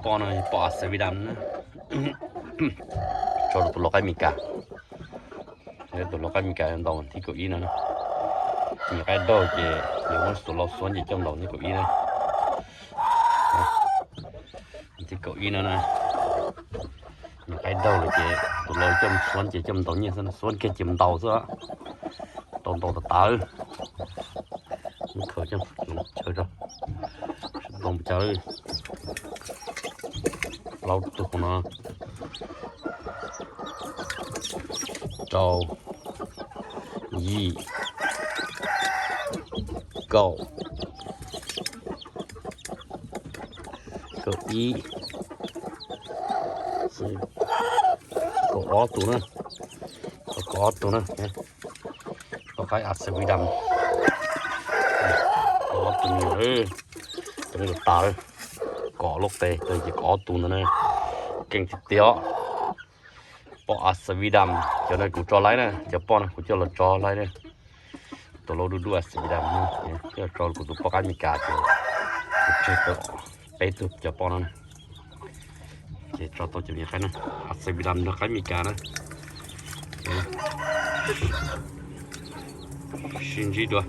poj no, poj Amsterdam na. Tso rau tus lau qaib Meskas. Tus lau qaib Meskas ntaus thib kaum ib no. Nyuam qaib daug ces yuav muab tus lau xuab ces coj ntaus thib kaum ib na. Thib kaum ib no na. Nyuam qaib daug lawm ces tus lau coj xuab ces coj ntaus nyiaj xwb, xuab kiag ces ntaus xwb. Tau ntaus tas tas. Khaws coj chaw tso. Ntaus mus cas. Plaub tug no. Rau, yim, kaum, kaum ib, kaum ob tug na. Kaum ob tug na. Poj qaib Amsterdam. Kaum ob tug no. Coob tas tas. Kaum lub qe tag ces kaum ob tug ntawd na. Keej tiag tiag. Poj Amsterdam, cov no kuv tso laib na, cov poj no kuv coj los tso laib na. Tus lau dub dub Amsterdam no, coj tso kuv tus poj qaib Meskas ces kuv tseg tau peb tug cov poj no na. Ces tso tau cov me qaib na, Amsterdam nrog qaib Meskas na. Sib ntsib dua.